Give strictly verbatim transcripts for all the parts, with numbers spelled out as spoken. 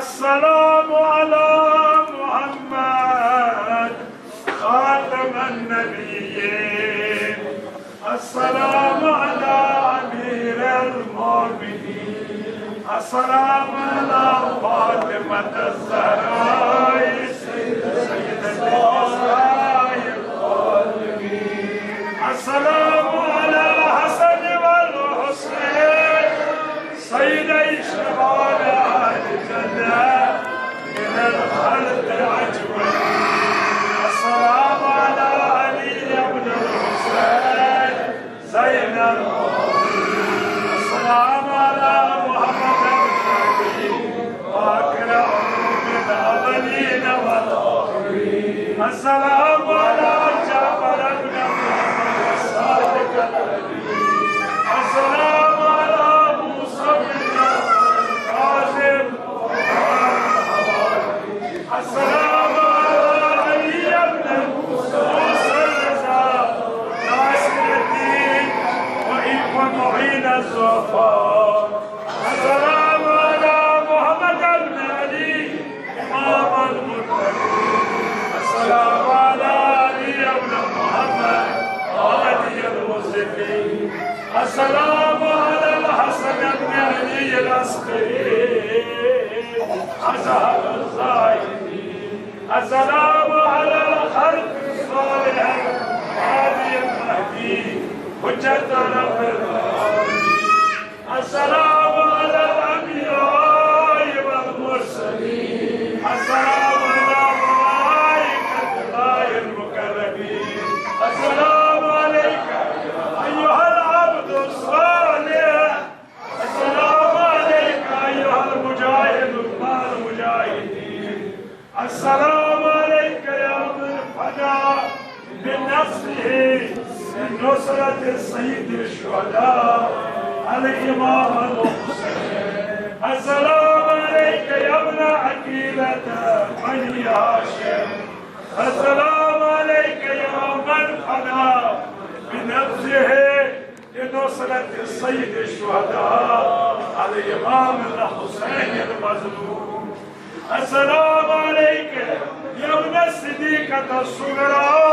السلام على محمد خاتم النبيين. السلام على أمير المؤمنين. السلام على فاطمة الزهراء سيدة النساء العالمين. السلام على الحسن والحسين سيدي شباب أهل الجنة من الخلق أجمعين. السلام على علي بن الحسين زين العابدين. السلام على محمد المهدي باقر علوم الأولين والآخرين. السلام على جعفر بن محمد الصادق الأمين. السلام على موسى بن جعفر الكاظم. السلام على علي بن موسى الرضا ناصر الدين ومعين الظفر. السلام على محمد بن علي إمام المتقين. السلام على علي بن محمد هادي المسلمين. السلام على الحسن بن علي العسكري أزهر الزاهدين. السلام على الخلق الصالح هادي المهدي حجة رب العالمين. السلام على الأنبياء والمرسلين. السلام على ملائكة الله المقربين. السلام عليك أيها العبد الصالح. السلام عليك أيها المجاهد مع المجاهدين. السلام عليك يا من فدى بنفسه لنصرة سيد الشهداء الإمام الحسين. السلام عليك يا ابن عقيلة بني هاشم. السلام عليك يا من فدى بنفسه لنصرة سيد الشهداء الإمام الحسين المظلوم. السلام عليك يا ابن الصديقة الصغرى.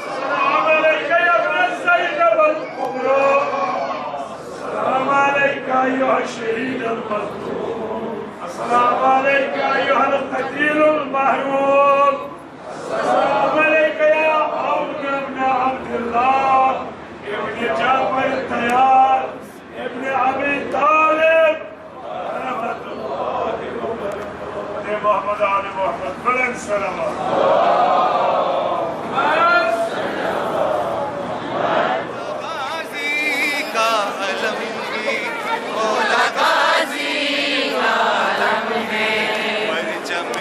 السلام عليك يا ابن زينب الكبرى. السلام عليك أيها الشهيد المظلوم. السلام عليك أيها القتيل المحروم. السلام عليك يا عون بن عبد الله ابن جعفر الطيار ابن أبي طالب. ورحمة الله وبركاته. محمد آل محمد، بلند سلامات. غازی کا علم بھی، مولا غازی کا علم ہے۔ پرچم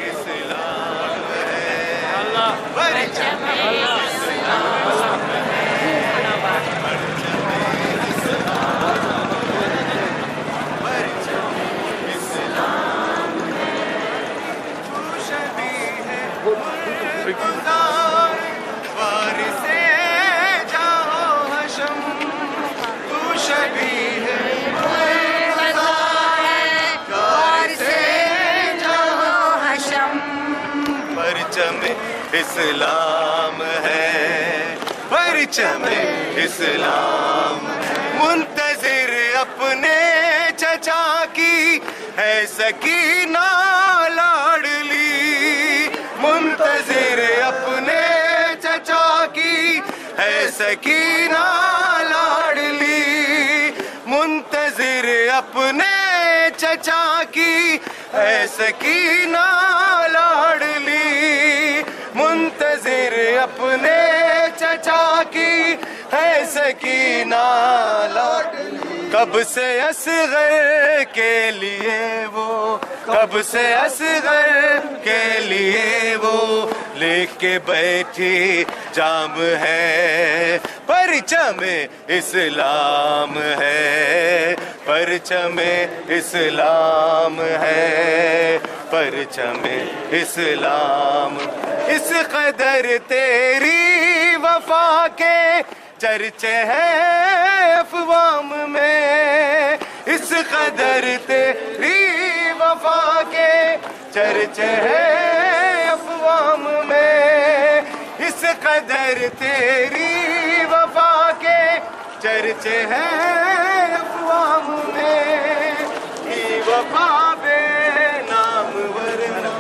اسلام ہے۔ اللہ۔ پرچم اسلام ہے۔ پرچم اسلام ہے۔ پرچم اسلام ہے۔ تو شبیہ مرتضی وارث جاہ و حشم، تو شبیہ مرتضی وارث جاہ و حشم۔ پرچم اسلام ہے، پرچم اسلام ہے۔ منتظر اپنے چچا کی ہے سکینہ لاڈلی، منتظر اپنے چچا کی ہے سکینہ لاڈلی، منتظر اپنے چچا کی ہے سکینہ لاڈلی، منتظر اپنے چچا کی ہے سکینہ لاڈلی۔ کب سے اصغر کے لیے وہ، کب سے اصغر کے لیے وہ لے کے بیٹھی جام ہے۔ پرچم اسلام ہے، پرچم اسلام ہے، پرچم اسلام۔ اس قدر تیری وفا کے چرچے ہیں افوام میں، اس قدر تیری وفا چرچے ہیں افوام میں، اس قدر تیری وفا کے۔ چرچے ہیں افوام میں، بے وفا بے نام ورنا۔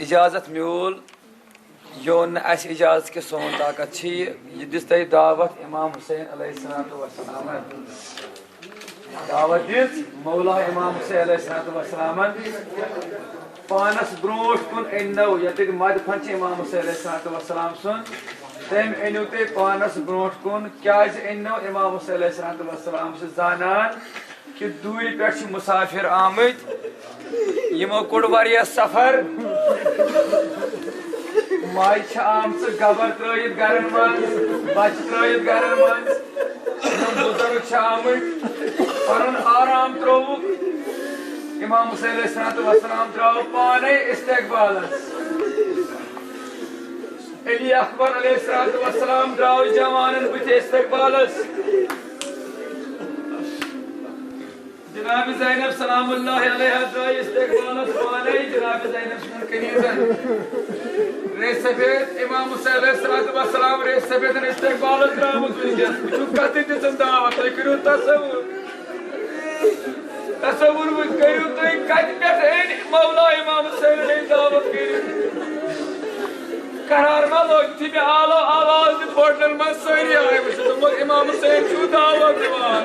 اجازت میول، یون نہٕ اسہِ اجازت کہِ سون طاقت چھِ یہِ۔ یہِ دِژ تۄہہِ دعوت امام حسین علیہ الصلوۃ والسلامن۔ دعوت دِژ مولا امام حسین علیہ الصلوۃ والسلامن۔ پانس برونٛٹھ کُن أنۍ نو، ییٚتیُک مدفن چھُ امام حسین علیہ الصلوۃ والسلام سُنٛد، تٔمۍ أنِو تُہۍ پانس برونٛٹھ کُن۔ کیازِ أنۍ نو؟ امام حسین علیہ الصلوۃ والسلام چھِ زانان کہِ دوٗرِ پٮ۪ٹھ چھِ مُسافِر آمٕتۍ، یِمو کوٚڑ واریاہ سفر۔ ماجہِ چھِ آمژٕ گبر ترٲوِتھ گرن منٛز، بچہِ ترٲوِتھ گرن منٛز۔ یِم بُزرگ چھِ آمٕتۍ پنُن آرام ترٛووُکھ۔ امام حسین علیہ الصلوۃ والسلام درٛاو پانے استقبالس۔ علی اکبر علیہ الصلوۃ والسلام درٛاو جوانن بٕتھِ استقبالس۔ جناب زینب سلام اللہ علیہا درٛاے استقبالس پانے جناب زینب سٕنٛدٮ۪ن قریبن۔ ریٚش سفید امام حسین علیہ الصلوۃ والسلام ریٚش سفیدن استقبالس درٛامُت وٕنکیٚس۔ وٕچھِو کتہِ دِژٕن دعوت، تُہۍ کٔرِو تصور۔ تصور وۄنۍ کٔرِو تُہۍ، کتہِ پٮ۪ٹھ أنۍ مولا امام حسین علیہ دعوت کٔرِتھ؟ قرار ما لوٚگ؟ یُتھُے مےٚ اعلیٰ آواز دِژ ہوٹلن منٛز، سٲری آے وٕچھِتھ، دوٚپمَکھ، امام حسین چھُ دعوت دِوان۔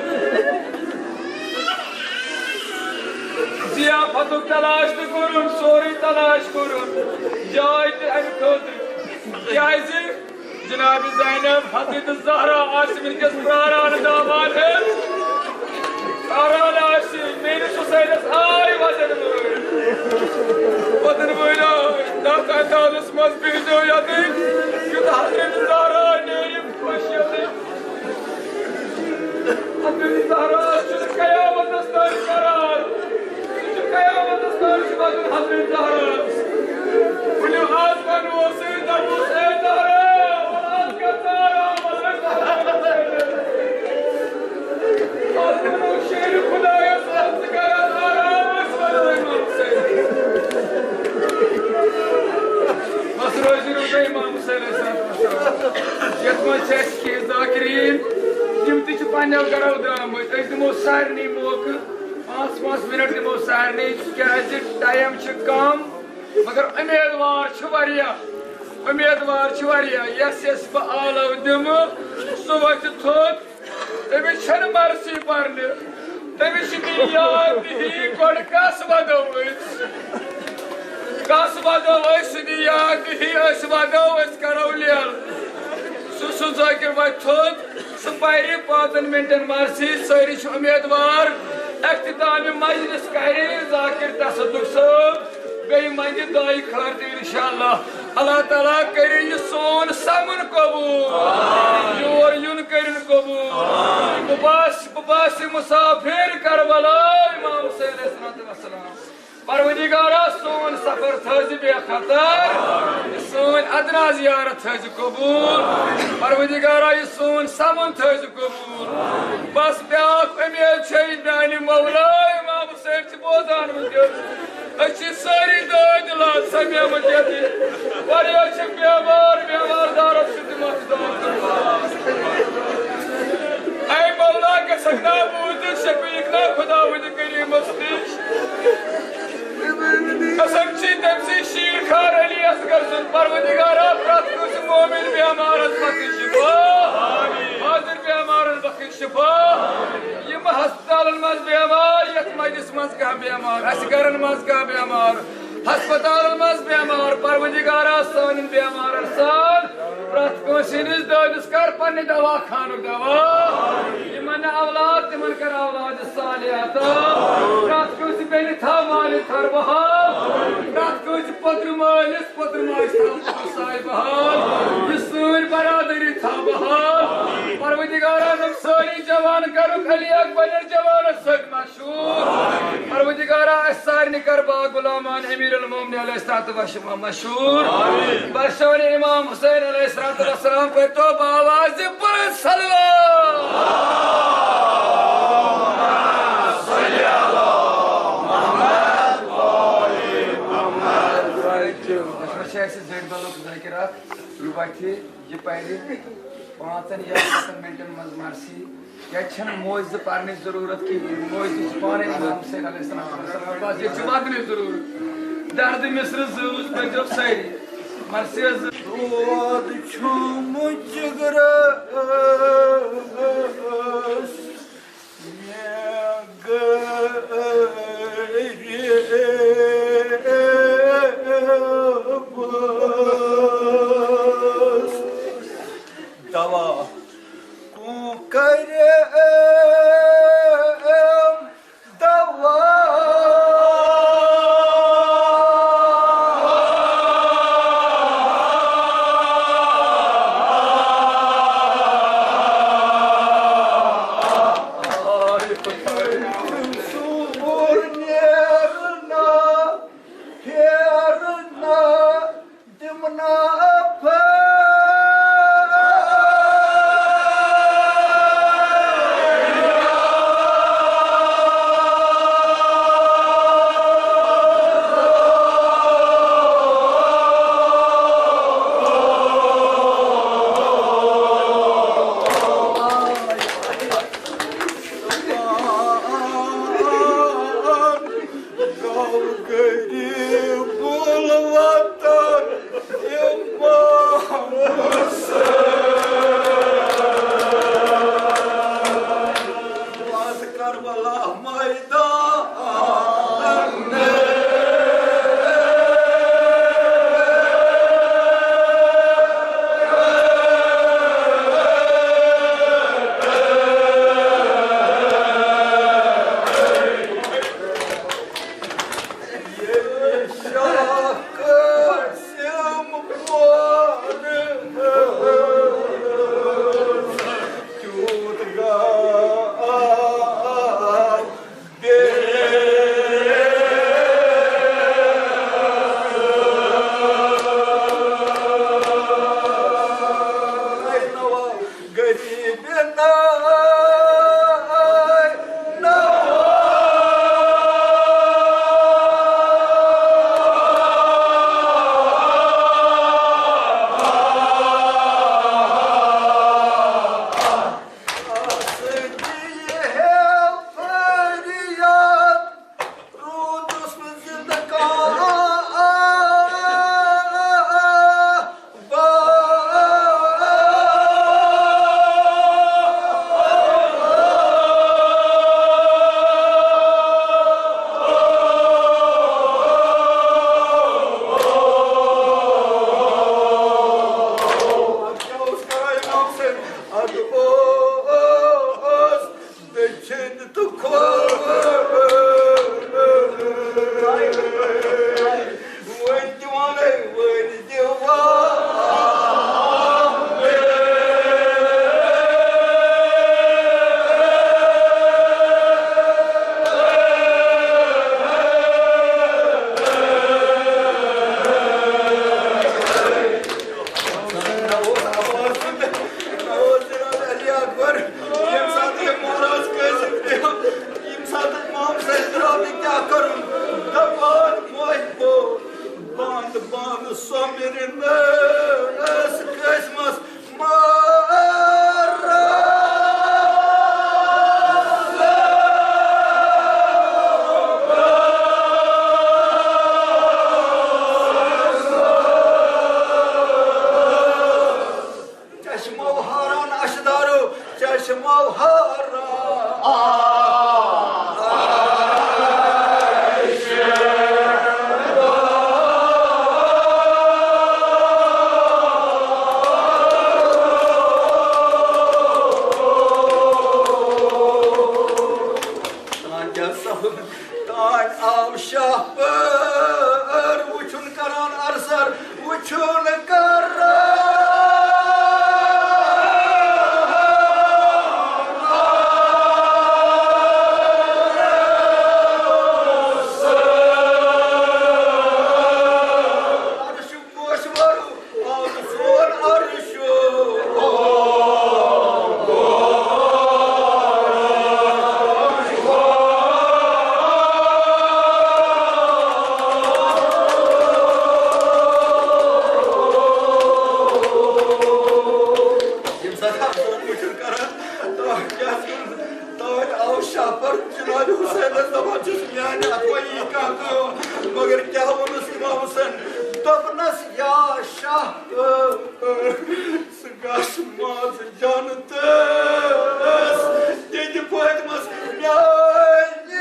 ضیافتُک تلاش تہِ کوٚرُن، سورُے تلاش کوٚرُن، جاے تہِ امہِ خٲطرٕ۔ کیازِ؟ جناب زینب حضرت زہرا آسہِ وٕنکیٚس پراران دعوت ہیٚتھ۔ پراران آسہِ، میٲنِس حسینس آے وطن وٲلۍ۔ وطن وٲلۍ آے، تتھ اندازس منٛز بِہزیو یتٕے، یُتھ حضرت زہرا نیرِ خۄش یتٕے۔ حضرت زہرا چھُنہٕ قیامتس تام قرار۔ سُہ چھُ قیامتس تام چھُ وَدُن حضرت زہراہَس۔ ؤلِو آز وَنوس، دَپوس، اے زہرا، وَلہٕ آز کر ژٕ آرام، وَلہٕ آز کر ژٕ آرام۔ آز وَنو شیرِ خۄدایَس، آز ژٕ کر آز آرام، أسۍ وَنو امام حسین۔ بس روزِ روزِ امام حسین علیہ السلام۔ یَتھ منٛز چھِ اَسہِ کینٛہہ ذاکرین، یِم تہِ چھِ پننیو گرو درٛامٕتۍ۔ أسۍ دِمو سارنٕے موقعہٕ، پانٛژھ پانٛژھ منٹ دِمو سارنٕے، تِکیازِ ٹایم چھُ کم، مگر امیدوار چھِ واریاہ، امیدوار چھِ واریاہ۔ یَس یَس بہٕ آلو دِمہٕ، سُہ وۄتھِ تھوٚد، تٔمِس چھَنہٕ مرثی پرنہِ، تٔمِس چھِ نہٕ یاد تہِ یی گۄڈٕ کَس وَدو أسۍ۔ کَس وَدو أسۍ، سُہ دی یاد تہِ یی، أسۍ وَدو، أسۍ کَرو لیل۔ سُہ، سُہ ذٲکِر وَتہِ تھوٚد، سُہ پَرِ پانٛژَن مِنٹَن مرثی، سٲری چھِ اُمیدوار۔ اختتامِ مجلس کَرِ ذاکر تصدق صٲب، بیٚیہِ منٛگہِ دعایہِ خٲر تہِ انشاءاللہ۔ اللہ تعالیٰ کٔرِن یہِ سون سَمُن قبوٗل، یور یُن کٔرِن قبوٗل۔ بہٕ باسہِ، بہٕ باسہِ مُسافِر کربلا امام حسین علیہ الصلوۃ والسلام۔ پروردگارا، سون سفر تھٲوزِ بے خطر، سٲنۍ ادنا زیارت تھٲوزِ قبوٗل۔ پروردگارا، یہِ سون سَمُن تھٲوزِ قبوٗل۔ بس بیٛاکھ اُمید چھے میانہِ مولا امام حسین چھِ بوزان وٕنکیٚس۔ أسۍ چھِ سٲری دٲدۍ لال سمیمٕتۍ ییٚتہِ۔ واریاہ چھِ بیمار، بیمار دارس چھِ تِمن چھِ دعا کران۔ اے مولا، گژھکھ نا بوٗزِتھ شفیق نا خداوندِ کریٖمس نِش۔ قسم چھِ تٔمۍ سٕے شیٖر خار علی اصغر سُنٛد۔ پروردگارا، پرٛٮ۪تھ کٲنٛسہِ مومِن بیمارس بخش شفا۔ حاضر بیمارن بخش شفا۔ یِم ہسپتالن منٛز بیمار، یتھ مجلس منٛز کانٛہہ بیمار، اسہِ گرن منٛز کانٛہہ بیمار، ہسپتالن منٛز بیمار، پروردگارا، سانٮ۪ن بیمارن سان پرٛٮ۪تھ کٲنٛسہِ ہٕنٛدِس دٲدِس کر پننہِ دوا خانُک دوا۔ یِمن نہٕ اولاد، تِمن کر اولاد صالح عطا۔ پرٛٮ۪تھ کٲنٛسہِ بیٚنہِ تھاو مالہِ تھر بحال۔ پرٛٮ۪تھ کٲنٛسہِ پۄترٕ مٲلِس، پۄترٕ ماجہِ تھاو ساے بحال۔ یہِ سٲنۍ برادری تھاو بحال۔ پروردگارا، یِم سٲری جوان کرُکھ علی اکبر جوانس سۭتۍ مشہوٗر۔ پروردگارا، اسہِ سارنٕے کر با غلامان امیر المومنین علیہ الصلوۃ والسلام مشہوٗر۔ بس شانِ امام حسین علیہ الصلوۃ والسلام کٔرۍ تو باواز بلند صلوات۔ یتھ منٛز چھِ اَسہِ زٔنۍ دۄلُک ذٲکِر اکھ، یہِ وَتھِ، یہِ پَرِ پانٛژن یا سَتَن مِنٹَن منٛز مرثی۔ ییٚتہِ چھَنہٕ موج زٕ پَرنٕچ ضروٗرت کِہیٖنۍ، موج زٕ چھِ پانَے امام حسین علیہ السلام، بس ییٚتہِ چھِ وَدنٕچ ضروٗرت۔ دردِ مصرِ زٲوِج پٔکۍزیو سٲری۔ مرثیہ زٲوِج۔ دود چھُم جگرس مےٚ غریبس۔ دوا کوں کرم دوا۔ سوٗر نیرنا، پھیرنا، دِمنا پھٔلۍ۔ گوٚو غریٖب الوطن امام حسین۔ واتہِ کربلا میدان۔ ییٚلہِ شاہ قاسم پورٕ تیوٗت گاو غریبی ناے نواز۔ آسہٕ دِیہِ ہے فریاد، روٗدُس نہٕ زِندٕ کانٛہہ۔ کیٛاہ اوس کران امام حسین؟ ادٕ اوس دٔچھِنۍ تہٕ کھووُر۔ وۄنۍ تہِ وَنَے، وۄنۍ تہِ وَن۔ نعوذ باللہ، علی اکبر، ییٚمہِ ساتہٕ یہِ مہراز قٲضی درٛاو، ییٚمہِ ساتہٕ امام حسین درٛاو، تہٕ کیٛاہ کوٚرُن؟ دَپان، مۄہہِ پوٚر بنٛد بنٛد سۄمبرِنَس قٲسمَس مہراز۔ چشمو حاران اشدارو، چشمو حاران۔ ووٚنُس امام حسین، دوٚپنَس، یا شاہ، ژٕ گژھ منٛز جنتس، ییٚتہِ فٲطمس میانہِ۔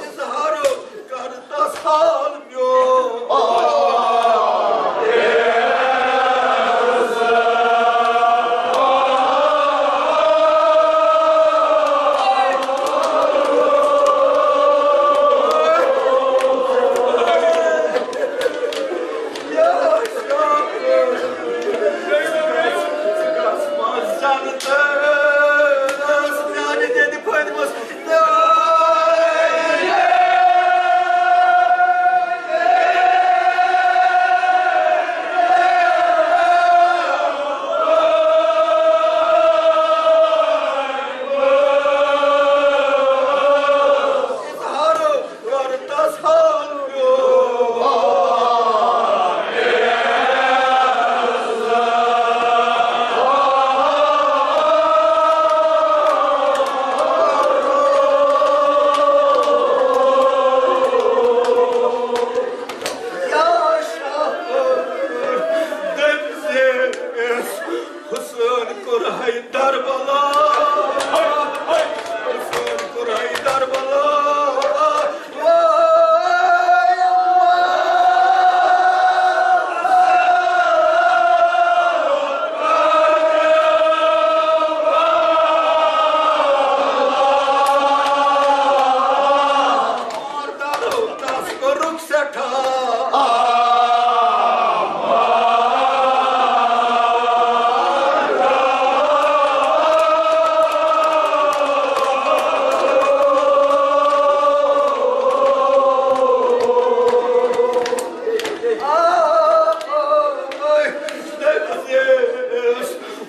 اظہارو کر تس حال میون۔ حسین کوٚر ہے دربلا، حسین کوٚر ہے دربلا۔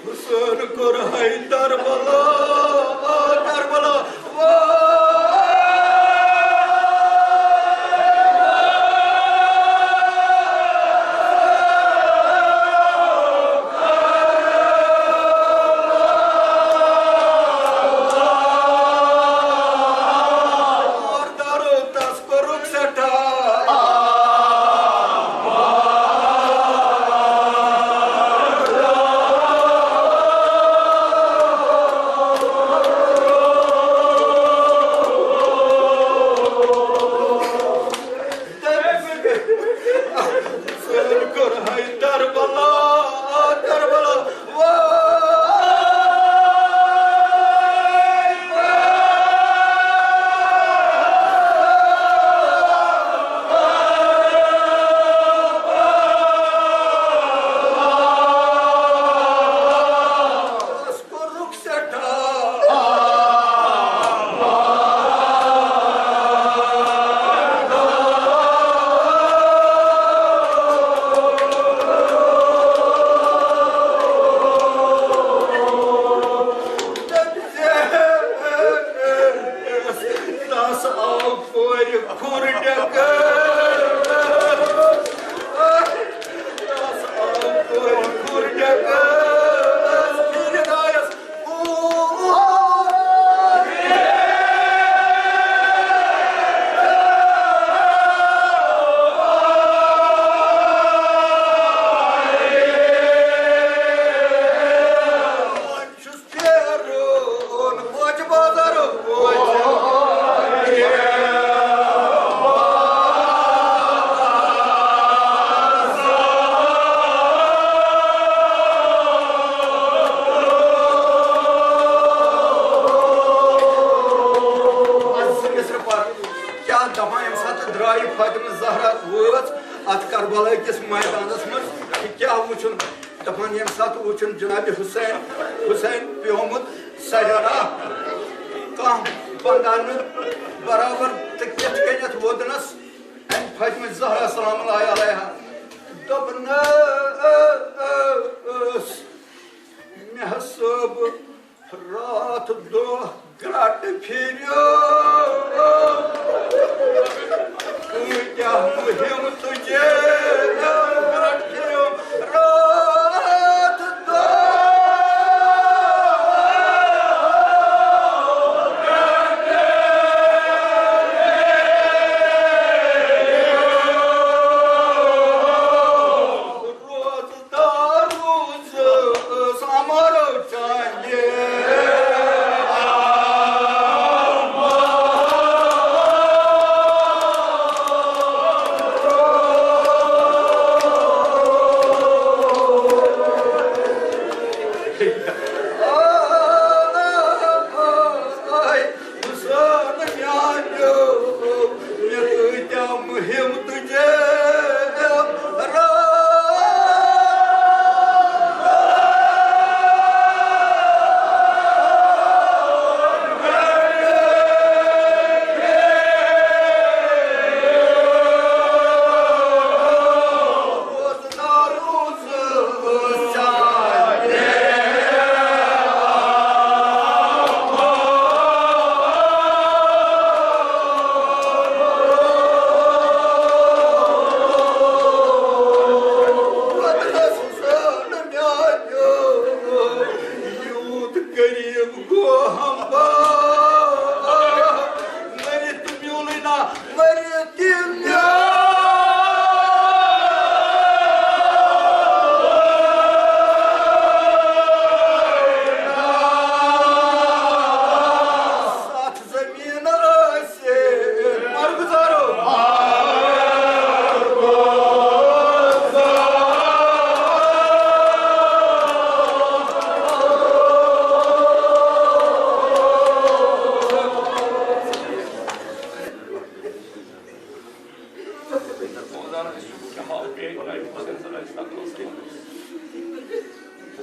حسین کوٚر ہے دربلا، دربلا۔ کیٛاہ دَپان، ییٚمہِ ساتہٕ درٛایہِ فاطمہ زہرا وٲژ اَتھ کربلا کِس مٲدانَس منٛز، یہِ کیٛاہ وٕچھُن؟ دَپان، ییٚمہِ ساتہٕ وٕچھُن جناب حسین، حسین پیومُت سجارا، کانٛہہ بنٛدان نہٕ برابر، تہٕ کِتھ کٔنٮ۪تھ ووٚدنَس اَمہِ فاطمہ زہرا سلام اللہ علیہا۔ دوٚپنَس، مےٚ ہسا راتھ دۄہ گرٛٹہٕ پھِریو، کۭتیٛاہ مُہِم تُجے۔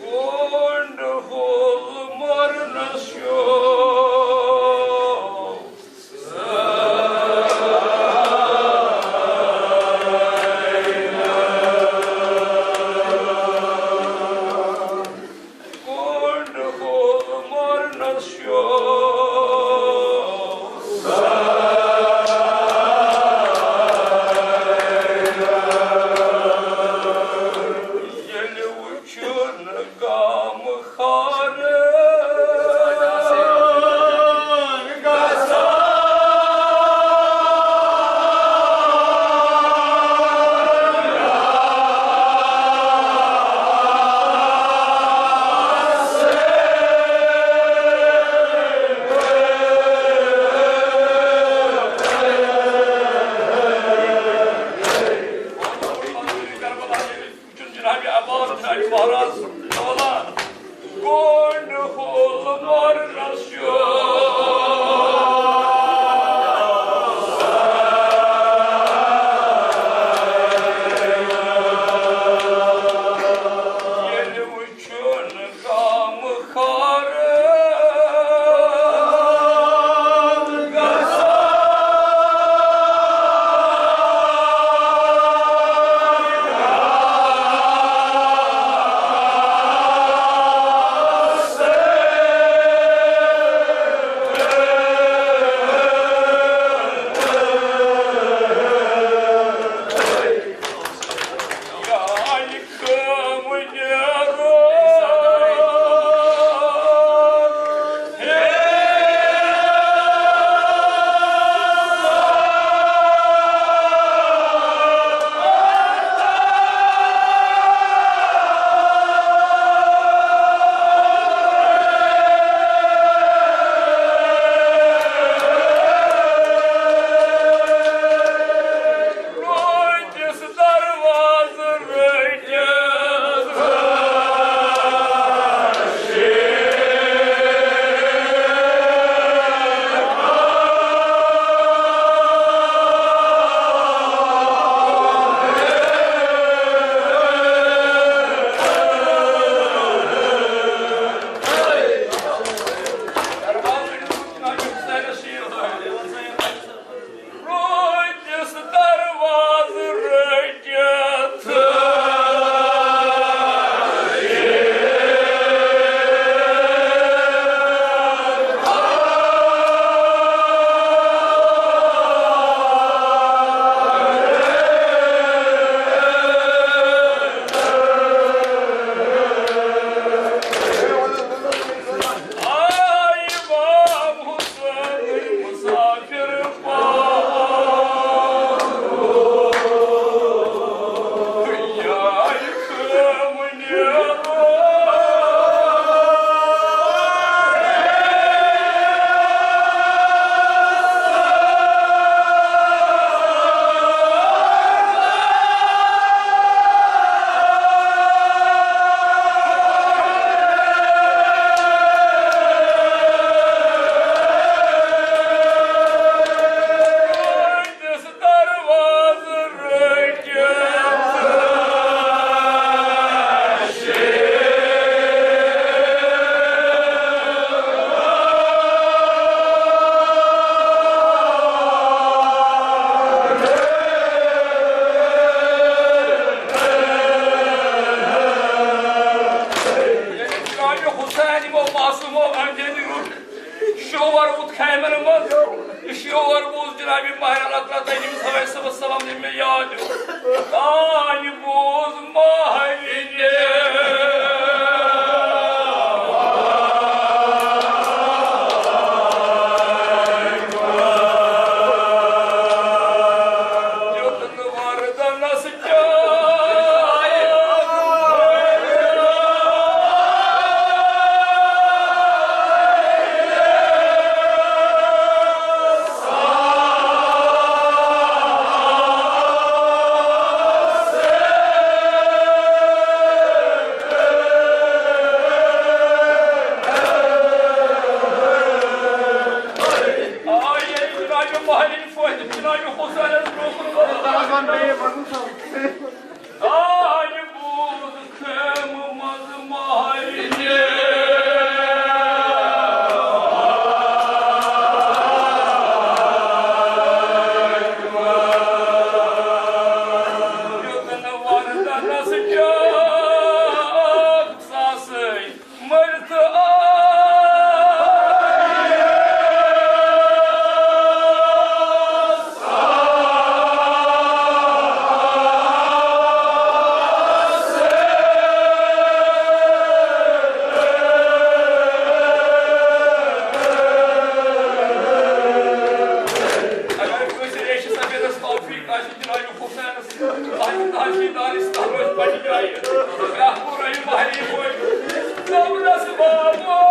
گۄنٛڈ ہُل مرنس شو۔ گۄنٛڈ ہُل مرنس شو۔ ییٚلہِ وٕچھُن گامہٕ خارٕ گژھان۔ وٕچھُن جناب عباس، جناب مہراز، مولا، گۄنٛڈ ہُل مرنس شو۔ ییٚلہِ وٕچھُن گامہٕ خارٕ گژھان۔ روزس دروازٕ رٔٹِتھ۔ روزس دروازٕ رٔٹِتھ۔ آے امام حسین مسافر پاک، یا خٲم نیرو۔ جناب حسین یِمو معصومو أنٛدۍ أنٛدۍ روٚٹ شور ووٚتھ خیمن منٛز۔ یہِ شور بوٗز جناب ماہِ رحمت اللہ تعالیٰ تٔمِس حوالہٕ صٲبس سلام دِنۍ مےٚ یاد۔ تانۍ بوٗز ماہرِنہِ۔ دیُتن وردنس رسہٕ چاکھ ژاسٕے مٔرۍ تہٕ آے۔ اگر کٲنٛسہِ ریشہِ سفیدس توفیق آسہِ، جناب حسینس، تاج، تاج، دارستان روزِ پننہِ جایہِ۔ برٛہمپوٗرہ یہِ بحری پٲٹھۍ۔ زبردست بابا۔